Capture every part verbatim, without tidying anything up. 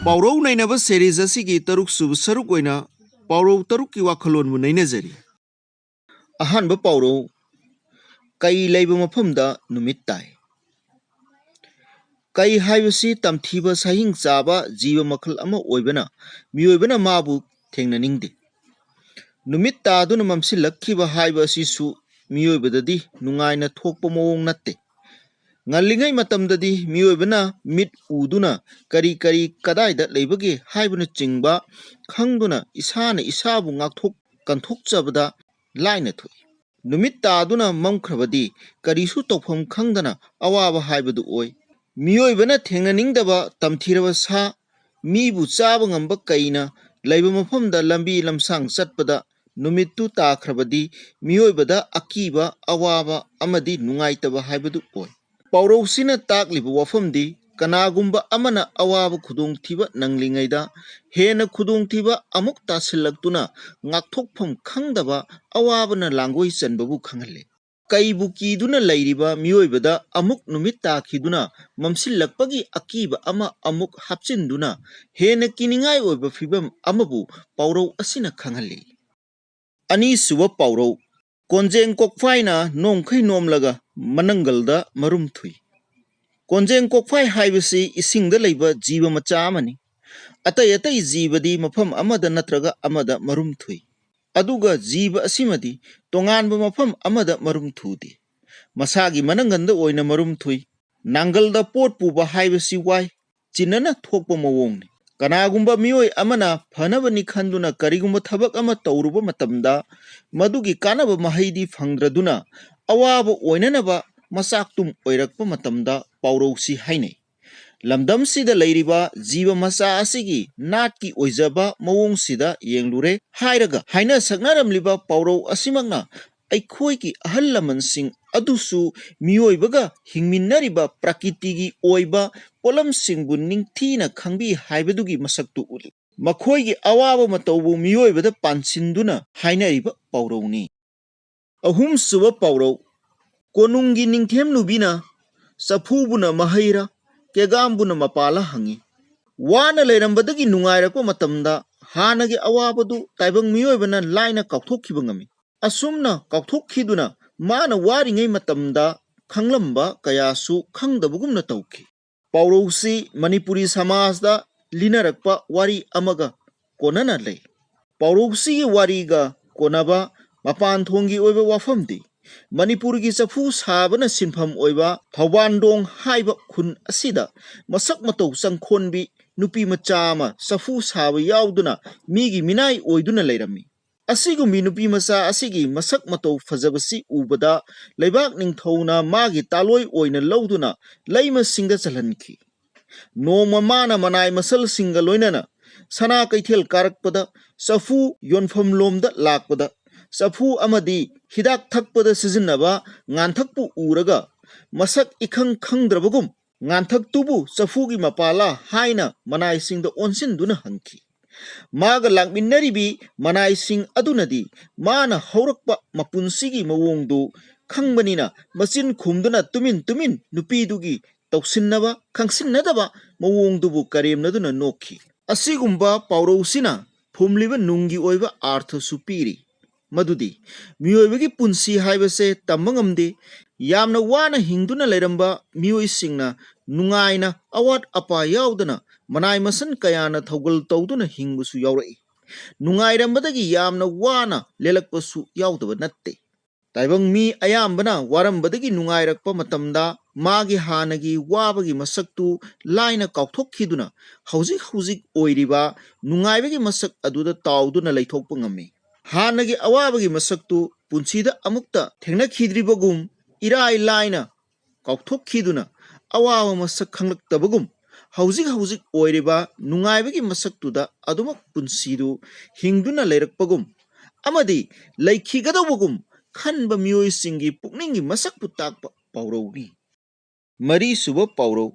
ꯄꯥꯎꯔꯧ ꯅꯩꯅꯕ series ꯑꯁꯤꯒꯤ ꯇꯔꯨꯛ ꯁꯨꯕ ꯁꯔꯨꯛ ꯑꯣꯏꯅ ꯄꯥꯎꯔꯧ ꯇꯔꯨꯛꯀꯤ ꯋꯥꯈꯜꯂꯣꯟꯕꯨ ꯅꯩꯅꯖꯔꯤ꯫ ꯑꯍꯥꯟꯕ ꯄꯥꯎꯔꯧ, ꯀꯩ ꯂꯩꯕ ꯃꯐꯝꯗ ꯅꯨꯃꯤꯠ ꯇꯥꯏ꯫ ꯀꯩ ꯍꯥꯏꯕꯁꯤ ꯇꯝꯊꯤꯕ ꯁꯥꯍꯤꯡ ꯆꯥꯕ ꯖꯤꯕ ꯃꯈꯜ ꯑꯃ ꯑꯣꯏꯕꯅ ꯃꯤꯑꯣꯏꯕꯅ ꯃꯥꯕꯨ ꯊꯦꯡꯅꯅꯤꯡꯗꯦ꯫ ꯅꯨꯃꯤꯠ ꯇꯥꯗꯨꯅ ꯃꯝꯁꯤꯜꯂꯛꯈꯤꯕ ꯍꯥꯏꯕ ꯑꯁꯤꯁꯨ ꯃꯤꯑꯣꯏꯕꯗꯗꯤ ꯅꯨꯡꯉꯥꯏꯅ ꯊꯣꯛꯄ ꯃꯑꯣꯡ ꯅꯠꯇꯦ꯫ ꯉꯜꯂꯤꯉꯩ ꯃꯇꯝꯗꯗꯤ ꯃꯤꯑꯣꯏꯕꯅ ꯃꯤꯠ ꯎꯗꯨꯅ ꯀꯔꯤ ꯀꯔꯤ ꯀꯗꯥꯏꯗ ꯂꯩꯕꯒꯦ ꯍꯥꯏꯕꯅꯆꯤꯡꯕ ꯈꯪꯗꯨꯅ ꯏꯁꯥꯅ ꯏꯁꯥꯕꯨ ꯉꯥꯛꯊꯣꯛ ꯀꯟꯊꯣꯛꯆꯕꯗ ꯂꯥꯏꯅ ꯊꯣꯛꯏ꯫ ꯅꯨꯃꯤꯠ ꯇꯥꯗꯨꯅ ꯃꯝꯈ꯭ꯔꯕꯗꯤ ꯀꯔꯤꯁꯨ ꯇꯧꯐꯝ ꯈꯪꯗꯅ ꯑꯋꯥꯕ ꯍꯥꯏꯕꯗꯨ ꯑꯣꯏ꯫ ꯃꯤꯑꯣꯏꯕꯅ ꯊꯦꯡꯅꯅꯤꯡꯗꯕ ꯇꯝꯊꯤꯔꯕ ꯁꯥ, ꯃꯤꯕꯨ ꯆꯥꯕ ꯉꯝꯕ ꯀꯩꯅ ꯂꯩꯕ ꯃꯐꯝꯗ ꯂꯝꯕꯤ ꯂꯝꯁꯥꯡ ꯆꯠꯄꯗ ꯅꯨꯃꯤꯠꯇꯨ ꯇꯥꯈ꯭ꯔꯕꯗꯤ ꯃꯤꯑꯣꯏꯕꯗ ꯑꯀꯤꯕ, ꯑꯋꯥꯕ ꯑꯃꯗꯤ ꯅꯨꯡꯉꯥꯏꯇꯕ ꯍꯥꯏꯕꯗꯨ ꯑꯣꯏ꯫ ꯄꯥꯎꯔꯧꯁꯤꯅ ꯇꯥꯛꯂꯤꯕ ꯋꯥꯐꯝꯗꯤ ꯀꯅꯥꯒꯨꯝꯕ ꯑꯃꯅ ꯑꯋꯥꯕ ꯈꯨꯗꯣꯡꯊꯤꯕ ꯅꯪꯂꯤꯉꯩꯗ ꯍꯦꯟꯅ ꯈꯨꯗꯣꯡꯊꯤꯕ ꯑꯃꯨꯛ ꯇꯥꯁꯤꯜꯂꯛꯇꯨꯅ ꯉꯥꯛꯊꯣꯛꯐꯝ ꯈꯪꯗꯕ ꯑꯋꯥꯕꯅ ꯂꯥꯡꯒꯣꯏ ꯆꯟꯕꯕꯨ ꯈꯪꯍꯜꯂꯤ꯫ ꯀꯩꯕꯨ ꯀꯤꯗꯨꯅ ꯂꯩꯔꯤꯕ ꯃꯤꯑꯣꯏꯕꯗ ꯑꯃꯨꯛ ꯅꯨꯃꯤꯠ ꯇꯥꯈꯤꯗꯨꯅ ꯃꯝꯁꯤꯜꯂꯛꯄꯒꯤ ꯑꯀꯤꯕ ꯑꯃ ꯑꯃꯨꯛ ꯍꯥꯞꯆꯤꯟꯗꯨꯅ ꯍꯦꯟꯅ ꯀꯤꯅꯤꯡꯉꯥꯏ ꯑꯣꯏꯕ ꯐꯤꯚꯝ ꯑꯃꯕꯨ ꯄꯥꯎꯔꯧ ꯑꯁꯤꯅ ꯈꯪꯍꯜꯂꯤ꯫ ꯑꯅꯤꯁꯨꯕ ꯄꯥꯎꯔꯧ, ꯀꯣꯟꯖꯦꯡ ꯀꯣꯛꯐꯥꯏꯅ ꯅꯣꯡꯈꯩ ꯅꯣꯝꯂꯒ ꯃꯅꯪꯒꯜꯗ ꯃꯔꯨꯝ ꯊꯨꯏ꯫ ꯀꯣꯟꯖꯦꯡ ꯀꯣꯛꯐꯥꯏ ꯍꯥꯏꯕꯁꯤ ꯏꯁꯤꯡꯗ ꯂꯩꯕ ꯖꯤꯕ ꯃꯆꯥ ꯑꯃꯅꯤ꯫ ꯑꯇꯩ ꯑꯇꯩ ꯖꯤꯕꯗꯤ ꯃꯐꯝ ꯑꯃꯗ ꯅꯠꯇ꯭ꯔꯒ ꯑꯃꯗ ꯃꯔꯨꯝ ꯊꯨꯏ꯫ ꯑꯗꯨꯒ ꯖꯤꯕ ꯑꯁꯤꯃꯗꯤ ꯇꯣꯉꯥꯟꯕ ꯃꯐꯝ ꯑꯃꯗ ꯃꯔꯨꯝ ꯊꯨꯗꯦ꯫ ꯃꯁꯥꯒꯤ ꯃꯅꯪꯒꯟꯗ ꯑꯣꯏꯅ ꯃꯔꯨꯝ ꯊꯨꯏ꯫ ꯅꯥꯡꯒꯜꯗ ꯄꯣꯠ ꯄꯨꯕ ꯍꯥꯏꯕꯁꯤ ꯋꯥꯏ ꯆꯤꯟꯅꯅ ꯊꯣꯛꯄ ꯃꯑꯣꯡꯅꯤ꯫ ꯀꯅꯥꯒꯨꯝꯕ ꯃꯤꯑꯣꯏ ꯑꯃꯅ ꯐꯅꯕꯅꯤ ꯈꯟꯗꯨꯅ ꯀꯔꯤꯒꯨꯝꯕ ꯊꯕꯛ ꯑꯃ ꯇꯧꯔꯨꯕ ꯃꯇꯝꯗ ꯃꯗꯨꯒꯤ ꯀꯥꯟꯅꯕ ꯃꯍꯩꯗꯤ ꯐꯪꯗ꯭ꯔꯗꯨꯅ ꯑꯋꯥꯕ ꯑꯣꯏꯅꯅꯕ ꯃꯆꯥꯛꯇꯨꯝ ꯑꯣꯏꯔꯛꯄ ꯃꯇꯝꯗ ꯄꯥꯎꯔꯧꯁꯤ ꯍꯥꯏꯅꯩ꯫ ꯂꯝꯗꯝꯁꯤꯗ ꯂꯩꯔꯤꯕ ꯖꯤꯕ ꯃꯆꯥ ꯑꯁꯤꯒꯤ ꯅꯥꯠꯀꯤ ꯑꯣꯏꯖꯕ ꯃꯑꯣꯡꯁꯤꯗ ꯌꯦꯡꯂꯨꯔꯦ ꯍꯥꯏꯔꯒ ꯍꯥꯏꯅ ꯁꯛꯅꯔꯝꯂꯤꯕ ꯄꯥꯎꯔꯧ ꯑꯁꯤꯃꯛꯅ ꯑꯩꯈꯣꯏꯒꯤ ꯑꯍꯜ ꯂꯃꯟꯁꯤꯡ ꯑꯗꯨꯁꯨ ꯃꯤꯑꯣꯏꯕꯒ ꯍꯤꯡꯃꯤꯟꯅꯔꯤꯕ ꯄ꯭ꯔꯀꯤꯇꯤꯒꯤ ꯑꯣꯏꯕ ꯄꯣꯠꯂꯝꯁꯤꯡꯕꯨ ꯅꯤꯡꯊꯤꯅ ꯈꯪꯕꯤ ꯍꯥꯏꯕꯗꯨꯒꯤ ꯃꯁꯛꯇꯨ ꯎꯠꯂꯤ꯫ ꯃꯈꯣꯏꯒꯤ ꯑꯋꯥꯕ ꯃꯇꯧꯕꯨ ꯃꯤꯑꯣꯏꯕꯗ ꯄꯥꯟꯁꯤꯟꯗꯨꯅ ꯍꯥꯏꯅꯔꯤꯕ ꯄꯥꯎꯔꯧꯅꯤ꯫ ꯑꯍꯨꯝꯁꯨꯕ ꯄꯥꯎꯔꯧ, ꯀꯣꯅꯨꯡꯒꯤ ꯅꯤꯡꯊꯦꯝ ꯅꯨꯕꯤꯅ ꯆꯐꯨꯕꯨꯅ ꯃꯍꯩꯔꯥ, ꯀꯦꯒꯥꯝꯕꯨꯅ ꯃꯄꯥꯂꯥ ꯍꯪꯉꯤ꯫ ꯋꯥꯅ ꯂꯩꯔꯝꯕꯗꯒꯤ ꯅꯨꯡꯉꯥꯏꯔꯛꯄ ꯃꯇꯝꯗ ꯍꯥꯟꯅꯒꯤ ꯑꯋꯥꯕꯗꯨ ꯇꯥꯏꯕꯪ ꯃꯤꯑꯣꯏꯕꯅ ꯂꯥꯏꯅ ꯀꯥꯎꯊꯣꯛꯈꯤꯕ ꯉꯝꯃꯤ꯫ ꯑꯁꯨꯝꯅ ꯀꯥꯎꯊꯣꯛꯈꯤꯗꯨꯅ ꯃꯥꯅ ꯋꯥꯔꯤꯉꯩ ꯃꯇꯝꯗ ꯈꯪꯂꯝꯕ ꯀꯌꯥꯁꯨ ꯈꯪꯗꯕꯒꯨꯝꯅ ꯇꯧꯈꯤ꯫ ꯄꯥꯎꯔꯧꯁꯤ ꯃꯅꯤꯄꯨꯔꯤ ꯁꯃꯥꯖꯗ ꯂꯤꯅꯔꯛꯄ ꯋꯥꯔꯤ ꯑꯃꯒ ꯀꯣꯟꯅꯅ ꯂꯩ꯫ ꯄꯥꯎꯔꯧꯁꯤꯒꯤ ꯋꯥꯔꯤꯒ ꯀꯣꯟꯅꯕ ꯃꯄꯥꯟ ꯊꯣꯡꯒꯤ ꯑꯣꯏꯕ ꯋꯥꯐꯝꯗꯤ, ꯃꯅꯤꯄꯨꯔꯒꯤ ꯆꯐꯨ ꯁꯥꯕꯅ ꯁꯤꯟꯐꯝ ꯑꯣꯏꯕ ꯊꯧꯕꯥꯟꯗꯣꯡ ꯍꯥꯏꯕ ꯈꯨꯟ ꯑꯁꯤꯗ ꯃꯁꯛ ꯃꯇꯧ ꯆꯪꯈꯣꯟꯕꯤ ꯅꯨꯄꯤ ꯃꯆꯥ ꯑꯃ ꯆꯐꯨ ꯁꯥꯕ ꯌꯥꯎꯗꯨꯅ ꯃꯤꯒꯤ ꯃꯤꯅꯥꯏ ꯑꯣꯏꯗꯨꯅ ꯂꯩꯔꯝꯃꯤ꯫ ꯑꯁꯤꯒꯨꯝꯕꯤ ꯅꯨꯄꯤ ꯃꯆꯥ ꯑꯁꯤꯒꯤ ꯃꯁꯛ ꯃꯇꯧ ꯐꯖꯕꯁꯤ ꯎꯕꯗ ꯂꯩꯕꯥꯛ ꯅꯤꯡꯊꯧꯅ ꯃꯥꯒꯤ ꯇꯥꯂꯣꯏ ꯑꯣꯏꯅ ꯂꯧꯗꯨꯅ ꯂꯩꯃꯁꯤꯡꯗ ꯆꯜꯍꯟꯈꯤ꯫ ꯅꯣꯡꯃ ꯃꯥꯅ ꯃꯅꯥꯏ ꯃꯁꯜꯁꯤꯡꯒ ꯂꯣꯏꯅꯅ ꯁꯅꯥ ꯀꯩꯊꯦꯜ ꯀꯥꯔꯛꯄꯗ ꯆꯐꯨ ꯌꯣꯟꯐꯝ ꯂꯣꯝꯗ ꯂꯥꯛꯄꯗ ꯆꯐꯨ ꯑꯃꯗꯤ ꯍꯤꯗꯥꯛ ꯊꯛꯄꯗ ꯁꯤꯖꯤꯟꯅꯕ ꯉꯥꯟꯊꯛꯄꯨ ꯎꯔꯒ ꯃꯁꯛ ꯏꯈꯪ ꯈꯪꯗ꯭ꯔꯕꯒꯨꯝ ꯉꯥꯟꯊꯛꯇꯨꯕꯨ ꯆꯐꯨꯒꯤ ꯃꯄꯥꯂꯥ ꯍꯥꯏꯅ ꯃꯅꯥꯏꯁꯤꯡꯗ ꯑꯣꯟꯁꯤꯟꯗꯨꯅ ꯍꯪꯈꯤ꯫ ꯃꯥꯒ ꯂꯥꯛꯃꯤꯟꯅꯔꯤꯕꯤ ꯃꯅꯥꯏꯁꯤꯡ ꯑꯗꯨꯅꯗꯤ ꯃꯥꯅ ꯍꯧꯔꯛꯄ ꯃꯄꯨꯟꯁꯤꯒꯤ ꯃꯑꯣꯡꯗꯨ ꯈꯪꯕꯅꯤꯅ ꯃꯆꯤꯟ ꯈꯨꯝꯗꯨꯅ ꯇꯨꯃꯤꯟ ꯇꯨꯃꯤꯟ ꯅꯨꯄꯤꯗꯨꯒꯤ ꯇꯧꯁꯤꯟꯅꯕ ꯈꯪꯁꯤꯟꯅꯗꯕ ꯃꯑꯣꯡꯗꯨꯕꯨ ꯀꯔꯦꯝꯅꯗꯨꯅ ꯅꯣꯛꯈꯤ꯫ ꯑꯁꯤꯒꯨꯝꯕ ꯄꯥꯎꯔꯧꯁꯤꯅ ꯐꯨꯝꯂꯤꯕ ꯅꯨꯡꯒꯤ ꯑꯣꯏꯕ ꯑꯥꯔꯊꯁꯨ ꯄꯤꯔꯤ꯫ ꯃꯗꯨꯗꯤ ꯃꯤꯑꯣꯏꯕꯒꯤ ꯄꯨꯟꯁꯤ ꯍꯥꯏꯕꯁꯦ ꯇꯝꯕ ꯉꯝꯗꯦ꯫ ꯌꯥꯝꯅ ꯋꯥꯅ ꯍꯤꯡꯗꯨꯅ ꯂꯩꯔꯝꯕ ꯃꯤꯑꯣꯏꯁꯤꯡꯅ ꯅꯨꯡꯉꯥꯏꯅ ꯑꯋꯥꯠ ꯑꯄꯥ ꯌꯥꯎꯗꯅ ꯃꯅꯥꯏ ꯃꯁꯟ ꯀꯌꯥꯅ ꯊꯧꯒꯜ ꯇꯧꯗꯨꯅ ꯍꯤꯡꯕꯁꯨ ꯌꯥꯎꯔꯛꯏ꯫ ꯅꯨꯡꯉꯥꯏꯔꯝꯕꯗꯒꯤ ꯌꯥꯝꯅ ꯋꯥꯅ ꯂꯦꯜꯂꯛꯄꯁꯨ ꯌꯥꯎꯗꯕ ꯅꯠꯇꯦ꯫ ꯇꯥꯏꯕꯪ ꯃꯤ ꯑꯌꯥꯝꯕꯅ ꯋꯥꯔꯝꯕꯗꯒꯤ ꯅꯨꯡꯉꯥꯏꯔꯛꯄ ꯃꯇꯝꯗ ꯃꯥꯒꯤ ꯍꯥꯟꯅꯒꯤ ꯋꯥꯕꯒꯤ ꯃꯁꯛꯇꯨ ꯂꯥꯏꯅ ꯀꯥꯎꯊꯣꯛꯈꯤꯗꯨꯅ ꯍꯧꯖꯤꯛ ꯍꯧꯖꯤꯛ ꯑꯣꯏꯔꯤꯕ ꯅꯨꯡꯉꯥꯏꯕꯒꯤ ꯃꯁꯛ ꯑꯗꯨꯗ ꯇꯥꯎꯗꯨꯅ ꯂꯩꯊꯣꯛꯄ ꯉꯝꯃꯤ꯫ ꯍꯥꯟꯅꯒꯤ ꯑꯋꯥꯕꯒꯤ ꯃꯁꯛꯇꯨ ꯄꯨꯟꯁꯤꯗ ꯑꯃꯨꯛꯇ ꯊꯦꯡꯅꯈꯤꯗ꯭ꯔꯤꯕꯒꯨꯝ ꯏꯔꯥꯏ ꯂꯥꯏꯅ ꯀꯥꯎꯊꯣꯛꯈꯤꯗꯨꯅ ꯑꯋꯥꯕ ꯃꯁꯛ ꯈꯪꯂꯛꯇꯕꯒꯨꯝ ꯍꯧꯖꯤꯛ ꯍꯧꯖꯤꯛ ꯑꯣꯏꯔꯤꯕ ꯅꯨꯡꯉꯥꯏꯕꯒꯤ ꯃꯁꯛꯇꯨꯗ ꯑꯗꯨꯃꯛ ꯄꯨꯟꯁꯤꯗꯨ ꯍꯤꯡꯗꯨꯅ ꯂꯩꯔꯛꯄꯒꯨꯝ ꯑꯃꯗꯤ ꯂꯩꯈꯤꯒꯗꯧꯕꯒꯨꯝ ꯈꯟꯕ ꯃꯤꯑꯣꯏꯁꯤꯡꯒꯤ ꯄꯨꯛꯅꯤꯡꯒꯤ ꯃꯁꯛꯄꯨ ꯇꯥꯛꯄ ꯄꯥꯎꯔꯧꯅꯤ꯫ ꯃꯔꯤꯁꯨꯕ ꯄꯥꯎꯔꯧ꯫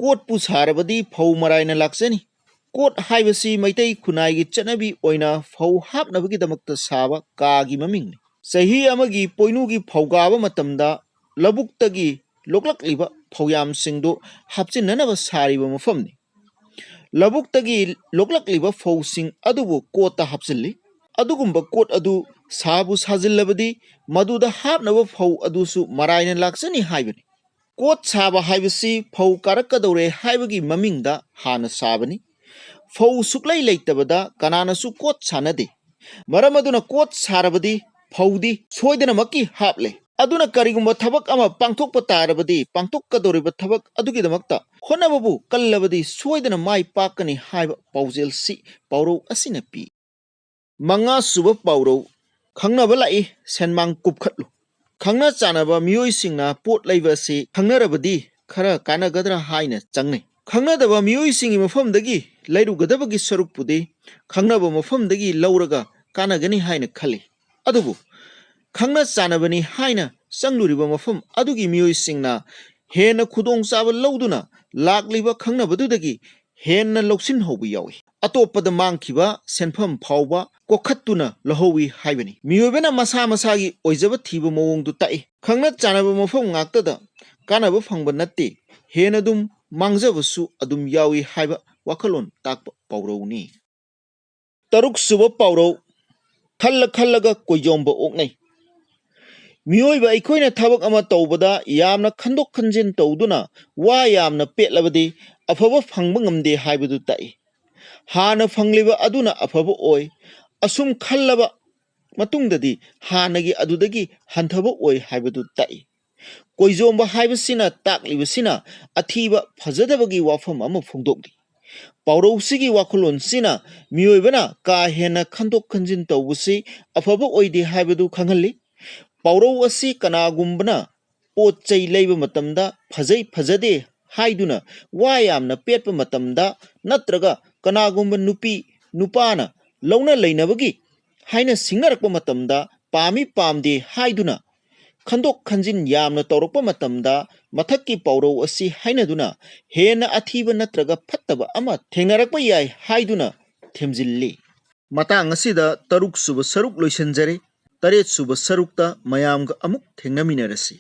ꯀꯣꯠꯄꯨ ꯁꯥꯔꯕꯗꯤ ꯐꯧ ꯃꯔꯥꯏꯅ ꯂꯥꯛꯆꯅꯤ꯫ ꯀꯣꯠ ꯍꯥꯏꯕꯁꯤ ꯃꯩꯇꯩ ꯈꯨꯟꯅꯥꯏꯒꯤ ꯆꯠꯅꯕꯤ ꯑꯣꯏꯅ ꯐꯧ ꯍꯥꯞꯅꯕꯒꯤꯗꯃꯛꯇ ꯁꯥꯕ ꯀꯥꯒꯤ ꯃꯃꯤꯡꯅꯤ꯫ ꯆꯍꯤ ꯑꯃꯒꯤ ꯄꯣꯏꯅꯨꯒꯤ ꯐꯧꯒꯥꯕ ꯃꯇꯝꯗ ꯂꯧꯕꯨꯛꯇꯒꯤ ꯂꯣꯛꯂꯛꯂꯤꯕ ꯐꯧꯌꯥꯝꯁꯤꯡꯗꯨ ꯍꯥꯞꯆꯤꯟꯅꯅꯕ ꯁꯥꯔꯤꯕ ꯃꯐꯝꯅꯤ꯫ ꯂꯧꯕꯨꯛꯇꯒꯤ ꯂꯣꯛꯂꯛꯂꯤꯕ ꯐꯧꯁꯤꯡ ꯑꯗꯨꯕꯨ ꯀꯣꯠꯇ ꯍꯥꯞꯆꯤꯜꯂꯤ꯫ ꯑꯗꯨꯒꯨꯝꯕ ꯀꯣꯠ ꯑꯗꯨ ꯁꯥꯕꯨ ꯁꯥꯖꯤꯜꯂꯕꯗꯤ ꯃꯗꯨꯗ ꯍꯥꯞꯅꯕ ꯐꯧ ꯑꯗꯨꯁꯨ ꯃꯔꯥꯏꯅ ꯂꯥꯛꯆꯅꯤ ꯍꯥꯏꯕꯅꯤ꯫ ꯀꯣꯠ ꯁꯥꯕ ꯍꯥꯏꯕꯁꯤ ꯐꯧ ꯀꯥꯔꯛꯀꯗꯧꯔꯦ ꯍꯥꯏꯕꯒꯤ ꯃꯃꯤꯡꯗ ꯍꯥꯟꯅ ꯁꯥꯕꯅꯤ꯫ ꯐꯧ ꯁꯨꯛꯂꯩ ꯂꯩꯇꯕꯗ ꯀꯅꯥꯅꯁꯨ ꯀꯣꯠ ꯁꯥꯅꯗꯦ꯫ ꯃꯔꯝ ꯑꯗꯨꯅ ꯀꯣꯠ ꯁꯥꯔꯕꯗꯤ ꯐꯧꯗꯤ ꯁꯣꯏꯗꯅꯃꯛꯀꯤ ꯍꯥꯞꯂꯦ꯫ ꯑꯗꯨꯅ ꯀꯔꯤꯒꯨꯝꯕ ꯊꯕꯛ ꯑꯃ ꯄꯥꯡꯊꯣꯛꯄ ꯇꯥꯔꯕꯗꯤ ꯄꯥꯡꯊꯣꯛꯀꯗꯧꯔꯤꯕ ꯊꯕꯛ ꯑꯗꯨꯒꯤꯗꯃꯛꯇ ꯍꯣꯠꯅꯕꯕꯨ ꯀꯜꯂꯕꯗꯤ ꯁꯣꯏꯗꯅ ꯃꯥꯏ ꯄꯥꯛꯀꯅꯤ ꯍꯥꯏꯕ ꯄꯥꯎꯖꯦꯜꯁꯤ ꯄꯥꯎꯔꯧ ꯑꯁꯤꯅ ꯄꯤ꯫ ꯃꯉꯥ ꯁꯨꯕ ꯄꯥꯎꯔꯧ꯫ ꯈꯪꯅꯕ ꯂꯥꯛꯏ, ꯁꯦꯟꯃꯥꯡ ꯀꯨꯞꯈꯠꯂꯨ꯫ ꯈꯪꯅ ꯆꯥꯟꯅꯕ ꯃꯤꯑꯣꯏꯁꯤꯡꯅ ꯄꯣꯠ ꯂꯩꯕ ꯑꯁꯤ ꯈꯪꯅꯔꯕꯗꯤ ꯈꯔ ꯀꯥꯟꯅꯒꯗ꯭ꯔꯥ ꯍꯥꯏꯅ ꯆꯪꯅꯩ꯫ ꯈꯪꯅꯗꯕ ꯃꯤꯑꯣꯏꯁꯤꯡꯒꯤ ꯃꯐꯝꯗꯒꯤ ꯂꯩꯔꯨꯒꯗꯕꯒꯤ ꯁꯔꯨꯛꯄꯨꯗꯤ ꯈꯪꯅꯕ ꯃꯐꯝꯗꯒꯤ ꯂꯧꯔꯒ ꯀꯥꯟꯅꯒꯅꯤ ꯍꯥꯏꯅ ꯈꯜꯂꯤ꯫ ꯑꯗꯨꯕꯨ ꯈꯪꯅ ꯆꯥꯟꯅꯕꯅꯤ ꯍꯥꯏꯅ ꯆꯪꯂꯨꯔꯤꯕ ꯃꯐꯝ ꯑꯗꯨꯒꯤ ꯃꯤꯑꯣꯏꯁꯤꯡꯅ ꯍꯦꯟꯅ ꯈꯨꯗꯣꯡꯆꯥꯕ ꯂꯧꯗꯨꯅ ꯂꯥꯛꯂꯤꯕ ꯈꯪꯅꯕꯗꯨꯗꯒꯤ ꯍꯦꯟꯅ ꯂꯧꯁꯤꯟꯍꯧꯕ ꯌꯥꯎꯏ꯫ ꯑꯇꯣꯞꯄꯗ ꯃꯥꯡꯈꯤꯕ ꯁꯦꯟꯐꯝ ꯐꯥꯎꯕ ꯀꯣꯛꯈꯠꯇꯨꯅ ꯂꯧꯍꯧꯏ ꯍꯥꯏꯕꯅꯤ꯫ ꯃꯤꯑꯣꯏꯕꯅ ꯃꯁꯥ ꯃꯁꯥꯒꯤ ꯑꯣꯏꯖꯕ ꯊꯤꯕ ꯃꯑꯣꯡꯗꯨ ꯇꯥꯛꯏ꯫ ꯈꯪꯅ ꯆꯥꯟꯅꯕ ꯃꯐꯝ ꯉꯥꯛꯇꯗ ꯀꯥꯟꯅꯕ ꯐꯪꯕ ꯅꯠꯇꯦ, ꯍꯦꯟꯅ ꯑꯗꯨꯝ ꯃꯥꯡꯖꯕꯁꯨ ꯑꯗꯨꯝ ꯌꯥꯎꯏ ꯍꯥꯏꯕ ꯋꯥꯈꯜꯂꯣꯟ ꯇꯥꯛꯄ ꯄꯥꯎꯔꯧꯅꯤ꯫ ꯇꯔꯨꯛ ꯁꯨꯕ ꯄꯥꯎꯔꯧ꯫ ꯈꯜꯂ ꯈꯜꯂꯒ ꯀꯣꯏꯖꯣꯝꯕ ꯑꯣꯛꯅꯩ꯫ ꯃꯤꯑꯣꯏꯕ ꯑꯩꯈꯣꯏꯅ ꯊꯕꯛ ꯑꯃ ꯇꯧꯕꯗ ꯌꯥꯝꯅ ꯈꯟꯗꯣꯛ ꯈꯟꯖꯤꯟ ꯇꯧꯗꯨꯅ ꯋꯥ ꯌꯥꯝꯅ ꯄꯦꯠꯂꯕꯗꯤ ꯑꯐꯕ ꯐꯪꯕ ꯉꯝꯗꯦ ꯍꯥꯏꯕꯗꯨ ꯇꯥꯛꯏ꯫ ꯍꯥꯟꯅ ꯐꯪꯂꯤꯕ ꯑꯗꯨꯅ ꯑꯐꯕ ꯑꯣꯏ꯫ ꯑꯁꯨꯝ ꯈꯜꯂꯕ ꯃꯇꯨꯡꯗꯗꯤ ꯍꯥꯟꯅꯒꯤ ꯑꯗꯨꯗꯒꯤ ꯍꯟꯊꯕ ꯑꯣꯏ ꯍꯥꯏꯕꯗꯨ ꯇꯥꯛꯏ꯫ ꯀꯣꯏꯖꯣꯝꯕ ꯍꯥꯏꯕꯁꯤꯅ ꯇꯥꯛꯂꯤꯕꯁꯤꯅ ꯑꯊꯤꯕ ꯐꯖꯗꯕꯒꯤ ꯋꯥꯐꯝ ꯑꯃ ꯐꯣꯡꯗꯣꯛꯂꯤ꯫ ꯄꯥꯎꯔꯧꯁꯤꯒꯤ ꯋꯥꯈꯜꯂꯣꯟꯁꯤꯅ ꯃꯤꯑꯣꯏꯕꯅ ꯀꯥ ꯍꯦꯟꯅ ꯈꯟꯗꯣꯛ ꯈꯟꯖꯤꯟ ꯇꯧꯕꯁꯤ ꯑꯐꯕ ꯑꯣꯏꯗꯦ ꯍꯥꯏꯕꯗꯨ ꯈꯪꯍꯜꯂꯤ꯫ ꯄꯥꯎꯔꯧ ꯑꯁꯤ ꯀꯅꯥꯒꯨꯝꯕꯅ ꯄꯣꯠ ꯆꯩ ꯂꯩꯕ ꯃꯇꯝꯗ ꯐꯖꯩ ꯐꯖꯗꯦ ꯍꯥꯏꯗꯨꯅ ꯋꯥ ꯌꯥꯝꯅ ꯄꯦꯠꯄ ꯃꯇꯝꯗ ꯅꯠꯇ꯭ꯔꯒ ꯀꯅꯥꯒꯨꯝꯕ ꯅꯨꯄꯤ ꯅꯨꯄꯥꯅ ꯂꯧꯅ ꯂꯩꯅꯕꯒꯤ ꯍꯥꯏꯅ ꯁꯤꯡꯅꯔꯛꯄ ꯃꯇꯝꯗ ꯄꯥꯝꯃꯤ ꯄꯥꯝꯗꯦ ꯍꯥꯏꯗꯨꯅ ꯈꯟꯗꯣꯛ ꯈꯟꯖꯤꯟ ꯌꯥꯝꯅ ꯇꯧꯔꯛꯄ ꯃꯇꯝꯗ ꯃꯊꯛꯀꯤ ꯄꯥꯎꯔꯧ ꯑꯁꯤ ꯍꯥꯏꯅꯗꯨꯅ ꯍꯦꯟꯅ ꯑꯊꯤꯕ ꯅꯠꯇ꯭ꯔꯒ ꯐꯠꯇꯕ ꯑꯃ ꯊꯦꯡꯅꯔꯛꯄ ꯌꯥꯏ ꯍꯥꯏꯗꯨꯅ ꯊꯦꯝꯖꯤꯜꯂꯤ꯫ ꯃꯇꯥꯡ ꯑꯁꯤꯗ ꯇꯔꯨꯛ ꯁꯨꯕ ꯁꯔꯨꯛ ꯂꯣꯏꯁꯤꯟꯖꯔꯦ꯫ ꯇꯔꯦꯠ ꯁꯨꯕ ꯁꯔꯨꯛꯇ ꯃꯌꯥꯝꯒ ꯑꯃꯨꯛ ꯊꯦꯡꯅꯃꯤꯟꯅꯔꯁꯤ꯫